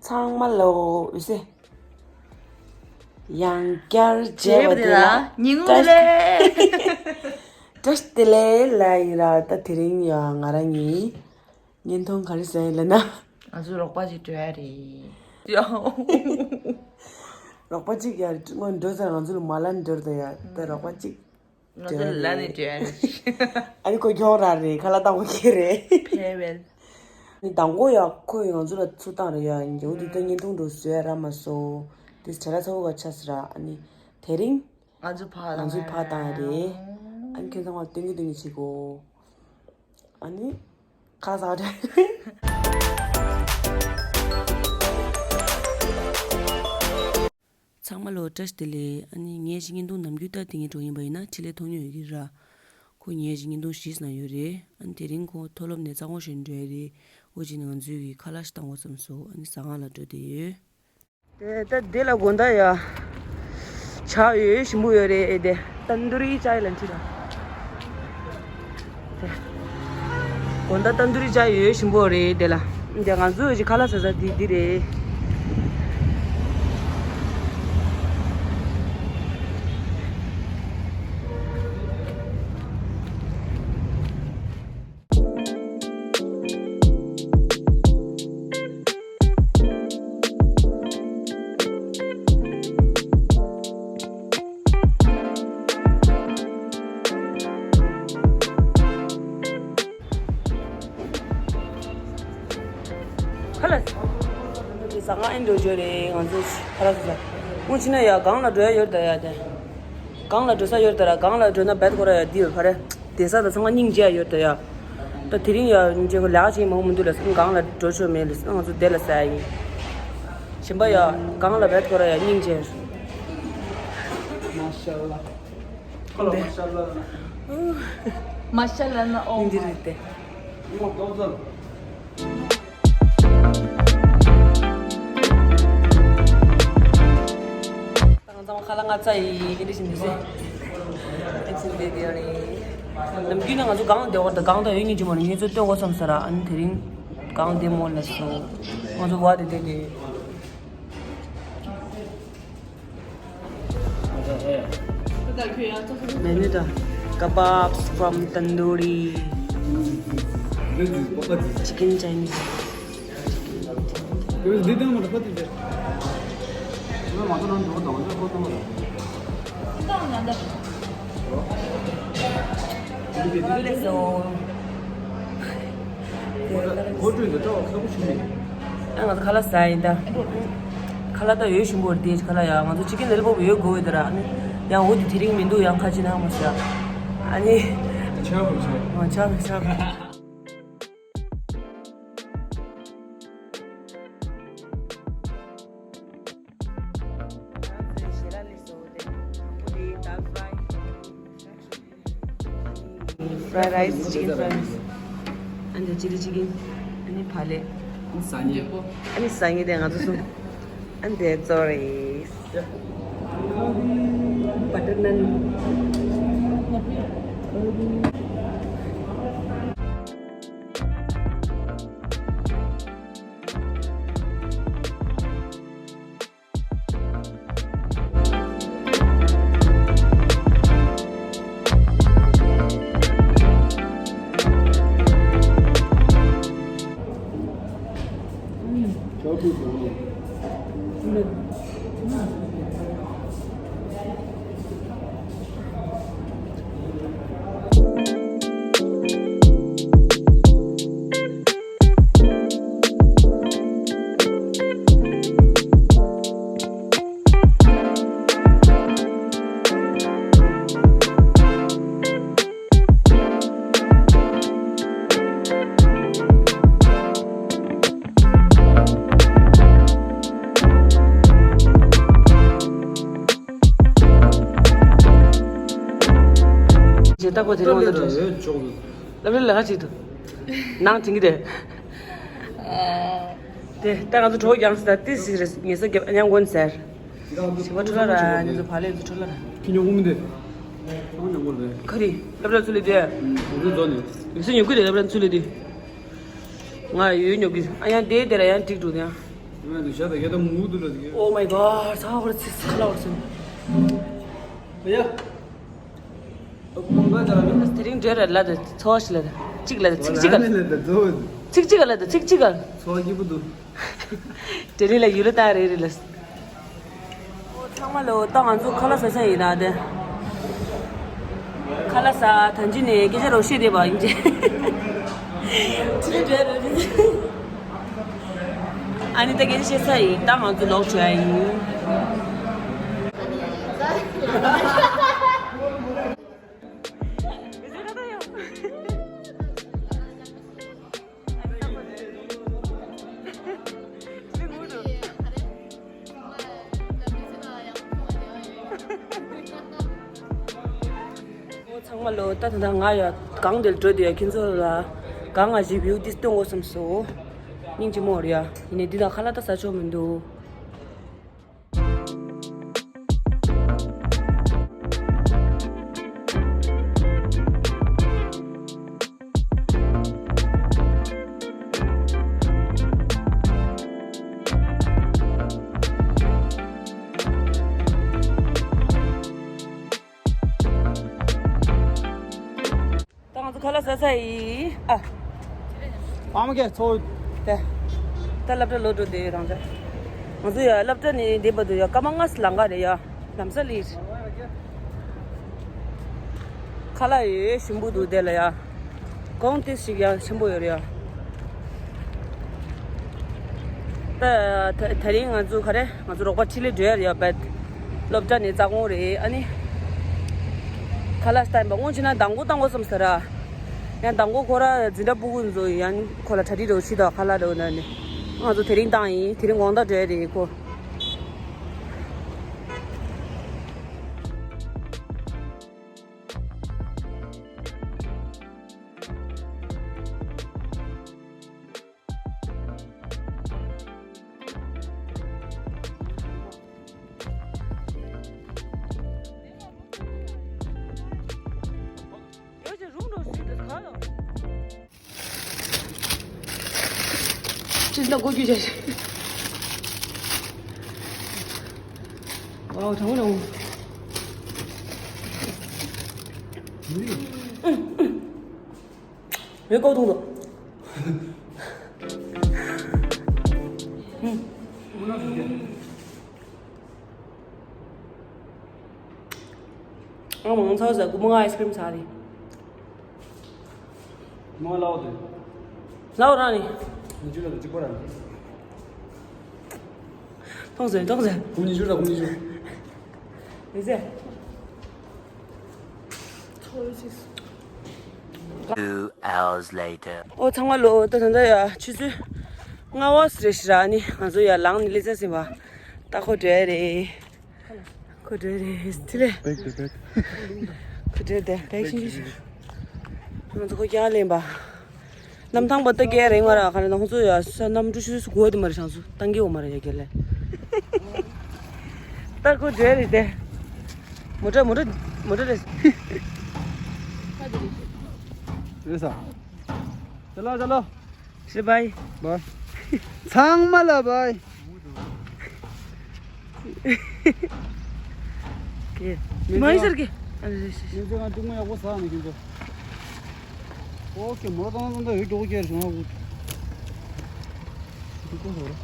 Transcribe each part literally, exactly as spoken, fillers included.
ཚང་མ་ལོ་འོད་ཟེར། ཡང་བསྐྱར་མཇལ་བ་དེ་ལ་ཉིན་མོ་བཀྲ་ཤིས་རེད། བཀྲ་ཤིས་བདེ་ལེགས་ལ་ཡིན་ར། ད་དེ་རིང་ཡང་ང་རང་གཉིས་བརྙན་ཐུང་ག་རེ་བཟོས་ཡིན་ལབ་ན། ང་ཚོ་རོགས་པ་ཅིག་འགྲོ་ཡ་རེད། ཡ། རོགས་པ་གཅིག་ཡར་སྔོན་འགྲོ་ཚར། ང་ཚོ་ལ་མ་ལ་འགྲོ་དོ་ཡ། ད་རོགས་པ་གཅིག་ང་ཚོ་ལ་ནི་འགྲོ་ཡ་རེད། ཨ་ནི་ཁོ་ཁྱོང་ར་རེད། ཁ་ལག་བཏང་གོ་ཁྱེད་རེད། ཕེ་ཝེལ། ཨ་ནི་དང་པོ་ཡ་ཁོས་ང་ཚོ་ལ་ཚུར་བཏང་རེད་ཡ། ཡིན་གྱི་འོ་དེ་ད་བརྙན་ཐུང་འགྲོ་བཟོས་ཡ་ར་མ་སོང་། དེ་བྲེལ་བ་ཚ་བོ་ག་ཆགས་སི་ར། ཨ་ནི་དེ་རིང་ང་ཚོ་ཕ་ང་ཚོའི་ཕ་བཏང་ཡ་རེད། ཨ་ནི་ཁྱོད་ཚང་མ་སྟོན་གི་སྟོན་གི་བྱེད་གོ། ཨ་ནི། ཁ་ལག་ཟ་བ་འདྲ། ཚང་མ་ལོ་བཀྲ་ཤིས་བདེ་ལེགས། ཨ་ནི་ངས་ཅིག་བརྙན་ཐུང་ནམ་རྒྱུན་ལྟར་དེ་ངས་འགྲོ་ཡིན་པ་ཡིན་ན་འཕྲིན་ལས་མཐོང་མྱོང་ཡོད་ཀྱི་ར། ཁོ་ངས་ཅིག་བརྙན་ཐུང་ཞིག་ན་ཡོད་རེད། ཨ་ནི་དེ་རིང་ཁོ་མཐོ་སློབ་ནས་རྩ་དགོང་ཞིག་འགྲོ་ཡ་རེད། འོ་ཅིག་ནས་ང་ཚོའི་གི་ཁ་ལག་ཞིག་བཏང་དགོས་བསམ་སོང་། ཨ་ནི་ཟ་ཁང་ལ་འགྲོ་བསྡད་ཡོད། དེ་ད་དེ་ལ་དགོང་དག་ཡ། ཇ་ཡོད་ཞིམ་པོ་ཡོད་རེད་དེ། ཏན་དུ་རི་ཅའི་ལ་འཁྲིད་ར། དེ། དགོང་དག་ཏན་དུ་རི་ཅའི་ཡོད་ཞིམ་པོ་རེད་དེ་ལ། དེ་ང་ཚོ་ཡོད་ཀྱི་ཁ་ལག་ཟ་ས་འདི་འདི་རེད། ཁ་ལག་ཟ་ཁང་ཨེ་འགྲོ་རྒྱུ་རེད། ང་ཚོ་ཁ་ལག་ཟ། སྔོན་ཕྱིན་ན་ཡ་སྒང་ལ་འགྲོ་ཡ་ཡོད་ད་ཡ་དེ། སྒང་ལ་འགྲོ་ས་ཡོད་ད་ར། སྒང་ལ་འགྲོ་ན་བེད་ཁོ་ར་ཡ་འདི་ཡོད་ཕ་རེ། བསྡད་ས་དང་ཚང་མ་སྙིང་རྗེ་ཡོད་ད་ཡ། ད་དེ་རིང་ཡ་སྙིང་རྗེ་ཁོ་ལག་ཅིག་མང་པོ་མི་འདུག་ལ་སང་སྒང་ལ་འགྲོ་ཆོག་མེད་ལ་སང་ང་ཚོ་བསྡད་ལ་ཟ་ཡ་ཡིན། གཞན་པ་ཡ་སྒང་ལ་བེད་ཁོ་ར་ཡ་སྙིང་རྗེ། མ་ཤ་ལ། ཁོ་ལ་མ་ཤ་ལ་ན། མ་ཤ་ལ་ན་ཨོ་འདི་མ་རེད་དེ། ད་ང་ཚང་མ་ཁ་ལག་ང་ཚ་ཡི་ཨེ་འདྲ་ཞིག་འདི་ཟེར། ཨེ་ཚིག་འདི་དེ་རེད། ནམ་རྒྱུན་ནས་ང་ཚོ་སྒང་བསྡད་བར་དུ་སྒང་དང་ཡོད་ཉིན་གྱི་མོ་ནས་ངེད་ཚོ་སྟོན་དགོས་བསམ་ས་ར། ཨ་ནི་དེ་རིང་སྒང་བསྡད་མོ་ལ་སོང་། ང་ཚོ་བ་དེ་བསྡད་དེ། Menu dah kebabs from tandoori. Chicken Chinese. ཨ་ང་ཚོ་ཁ་ལག་ཟ་ཡིན་ད། ཁ་ལག་ད་ཡོད་ཞིམ་པོ་རེད་དེ། ཁ་ལག་ཡ་ང་ཚོ་ཅི་ཀེན་ལེ་ལི་པོབ་ཡོད་དགོས་ཡོད་ད་ར། ཨ་ནི་ཡང་འོ་དེ་དེ་རིང་མི་འདུག་ཡང་ཁ་ཅིག་ནང་མ་ཟ། ཨ་ནི། ཆག་གི་ཆག་གི། ཨ་ཆག་གི་ཆག་གི། Fried rice, chicken fried rice. And the chili chicken. And the pale. ཨ་ནི་ཟ་ངེས་དེ་ང་ཚོ་གསུམ། And the Zores. Butter naan. རྗེས་ལྟ་པོ་དེ་རིང་ལ་འགྲོ། སློབ་གྲྭ་ལ་ག་ཅིག་འདུག་ནང་དྲན་གྱི་རེད། དེ་ད་ང་ཚོ་གྲོགས་ཀྱང་ཟེར་ཏི་སི་རེད། ངེད་ཚོ་རྒྱབ་ཨ་ཉང་དགོན་ཟེར། ཞིག་པ་ཁྲོ་ལ་ར་ནི་ཚོ་བ་ལེ་ཚོ་ཁྲོ་ལ་ར། ཁྱི་ཉོ་གུ་མི་འདུག་ཁྱི་ཉོ་གུ་རེད། ཁ་རི་སློབ་གྲྭ་ཚུ་ལས་དུས། ངུ་གུ་ཟོ་ནི། ཡོད་སེ་ཉོ་གུ་རེད་སློབ་གྲྭ་ཚུ་ལས་དུས། ང་ཡོད་ཉོ་གུ་ཨ་ཡང་དེ་དེ་ར་ཡང་ཏིག་འགྲོ་དེ་ཡང་། Oh my god, ཚ་བར་ཚིག་ཁ་ལ་བར་སོང་། ཡ། དེ་རིང་འདྲེ་ར་ལ་དེ་ཚོ་ཞིག་ལ་དེ་གཅིག་ལ་དེ་ཚིག་གཅིག་ག་ཚིག་གཅིག་ག་ལ་དེ་ཚིག་གཅིག་ག་ཚོ་སྐྱིད་པོ་འདུག་དེ་རིང་ལ་ཡུལ་ལ་བཏང་རེ་རེ་ལ། ཨོ་ཚང་མ་ལོ། ད་ང་ཚོ་ཁ་ལག་ཟ་ས་ཡིན་ན་དེ། ཁ་ལག་ཟ་ཐང་ཅི་ནས་སྐད་ཆ་རོགས་བཤད་བསྡད་པ་ཡིན་ཅེ། ཁྲིད་འདྲེ་ར་ལ་དེ། ཨ་ནི་ད་སྐད་ཆ་བཤད་ས་ཡིན། ད་ང་ཚོ་ལོག་བྱོས་ཡ་ཡིན། ཨོ་ཚང་མ་ལོ། ད་ད་ད་ང་ཡ་གང་དེར་འགྲོ་དུས་ཡ་ཁྱེད་ཚོ་ལ་གང་ང་ཞིག་བིའུ་ཏིས་སྟོན་དགོས་བསམ་སོ། སྙིང་རྗེ་མོ་རེད་ཡ། ཡིན་ནའི་འདི་དང་ཁ་ལག་ད་ཟ་ཆོག་མི་འདུག་ད་ང་ཚོ་ཁ་ལག་ཟ་ས་ཡིན། ཨ། ཨ་མ་གེ་ཚོ། དེ། ད་སློབ་གྲྭ་ལོག་འགྲོ་དེ་རང་ཅག་ང་ཚོ་ཡ་སློབ་གྲྭ་ནས་འདི་བར་དུ་ཡ་སྐར་མ་ལྔ་ཙམ་ལང་ག་རེད་ཡ། ལམ་སང་ལི། ཁ་ལག་ཡོད་ཞིམ་པོ་འདུག་དེ་ལ་ཡ། གོང་ཏོག་ཙམ་ཞིག་ཡང་ཆེན་པོ་ཡོད་རེད་ཡ། ད་ད་ད་རིང་ང་ཚོ་ག་རེ། ང་ཚོ་རོགས་པ་ཁྲིད་ལས་འགྲོ་ཡ་རེད་ཡ། བད། སློབ་གྲྭ་ནས་རྩ་དགོངས་རེད། ཨ་ནི་ཁ་ལག་བཏང་པ་སྔོན་ཆད་ན་མདང་དགོང་བཏང་དགོས་བསམ་ས་ར། ཡང་མདང་དགོང་ཁོ་ར་འཛིན་གྲྭ་ཕྲུ་གུ་ཚོ་ཡང་ཁོ་ལ་གྲ་སྒྲིག་རོགས་བྱེད་དང་། ཁ་ལག་རོགས་ན་ནི་ང་ཚོ་དེ་རིང་བཏང་ཡིན། དེ་རིང་དགོང་དག་འགྲོ་ཡ་རེད་ཁོ། ཅི་ཟེར་ན་སྒོ་རྒྱུ་བྱ་ཞིག་ཝའོ། དྲང་པོ་དྲང་པོ། མེ་ཀོ་བཏུང་དང་། ཨ་མ་ང་ཚ་བ་ཟ། རྐུན་མ་ང་ཨའི་སི་ཀྲིམ་ཟ་རེད། མ་ལའོ་དེ། ལའོ་རང་ནི། ཉི་ཤུ་ལ་གཅིག་པ་རང་། ཐོངས་ཟེར་ཐོངས་ཟེར། ཀུ་ཉི་ཤུ་ལ་ཀུ་ཉི་ཤུ། མི་ཟེར། Two hours later. ཨོ་ཚང་མ་ལོ། ད་ད་ད་ཡ་ཆུ་ཚོད་ལྔ་པ་ཙམ་རེད་ཤག་ར། ནི་ང་ཚོ་ཡ་ལངས་ནས་སླེབས་ཚར་ཟིན་པ། ད་ཁོ་འགྲོ་ཡ་རེད། ཁོ་འགྲོ་ཡ་རེད། དེ་ལས། བེག་དེ་བེག་ཁོ་འགྲོ་ཡ་དེ་བེག་ཤིང་ཤིང་། ང་ཚོ་ཁོ་རྐྱང་ལེན་པ། གནམ་ཐང་པ་ད་གས་རེད་མ་ར། ཁ་ལ་ནང་ཚོ་ཡ་ས་གནམ་གྲུ་ཤུ་ཤུ་གོ་དེ་མ་རེད། ཤང་ཚོ་ཏང་གི་འོ་མ་ར་ཡ་གས་ལེ། ད་ཁོ་འགྲོ་ཡ་རེད་དེ། མོ་ཊ་མོ་ཊ་མོ་ཊ་རེད། རེད་ས། ཅ་ལག་ཅ་ལག། སི་བའི། བའི། ཚང་མ་ལ་བའི། ཀེ། མ་ཡིན་ཟེར་ཀེ། ཨ་རེ་རེ་རེ། ངས་ང་ཀྲུང་མ་ཡག་པོ་ཟ་ནས་ཁྱེད་ཚོ། ཨོ་ཀེ། མོ་ཏང་ཏང་ཏང་ཡོད་འགྲོ་ཀེ་རེ་བྱུང་ཨ། འུ་ཀྲུང་གོ་ཧོ་ར།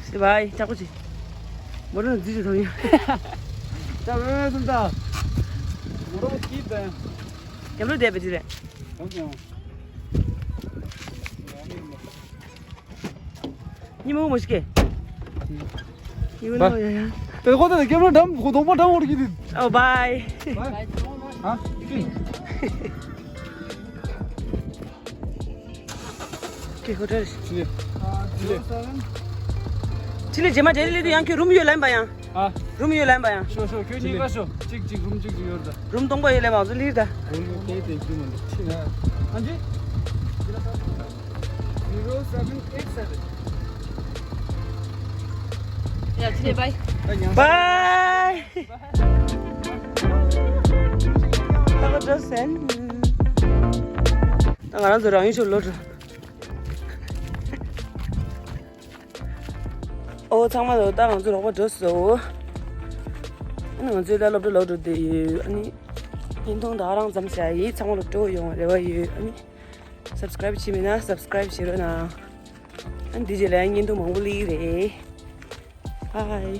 སི་བའི། ཅག་པོ་ཅི། མོ་རང་རྫི་ཅི་ཐོང་ཡ། ཅག་པོ་ཙམ་ད། མོ་རང་ཀི་ད། རྒྱབ་ལོ་བསྡད་པ་ཅི་རེད། ཉི་མ་མོ་ཞིག་གེ། ཡིན་ནོ་ཡ་ཡ། དེ་ཁོ་ད་ཀེམ་ར་འགྲམ་ཁོ་གདོང་པ་འགྲམ་འོར་གྱི་དེ། ཨོ་བའི། བའི། ཧ། ཧ། ཀེ་ཧོ་ཊེལ། ཅི་ལི། ཅི་ལི། ཅི་ལི་རྗེས་མ་འབྲེལ་ལི་དུ་ཡང་ཁྱོད་རུམ་ཡོད་ལན་པ་ཡང་། ཨ། རུམ་ཡོད་ལན་པ་ཡང་། ཤོ་ཤོ་ཁྱོད་གཉིས་ཀ་ཤོ། གཅིག་གཅིག་རུམ་གཅིག་གཅིག་ཡོད་ད། རུམ་སྟོང་པ་ཡོད་ལན་པ་ང་ཚོ་ལིར་ད། རུམ་གཅིག་དེ་དེ་རྒྱུ་མི་འདུག་ཅི་ལ། ཨ་ཇི། Zero seven eight seven. ཡ་ཅི་ལི་བའི། བའི། ད་ག་འགྲོ་སེན། ད་ང་རང་ཚོ་རང་ཡུལ་ཕྱོགས་ལོག་འགྲོ། ཨོ་ཚང་མ་ལོ། ད་ང་ཚོ་རོགས་པ་འགྲོ་སོང་། ཨ་ནི་ང་ཚོའི་ད་སློབ་གྲྭ་ལོག་འགྲོ་བསྡད་ཡོད། ཨ་ནི་བརྙན་ཐུང་ད་རང་མཚམས་བཞག་ཡིན། ཚང་མ་ལོ་སྤྲོ་ཡོང་རེ་བ་ཡོད། ཨ་ནི་སབ་སི་ཀ་རབ་བྱས་མེད་ན་སབ་སི་ཀ་རབ་བྱེད་རོགས་གནང་། ཨ་ནི་དེ་རྗེས་ལ་ཡང་བརྙན་ཐུང་མང་པོ་སླེབས་ཀྱི་རེད། ཧའི།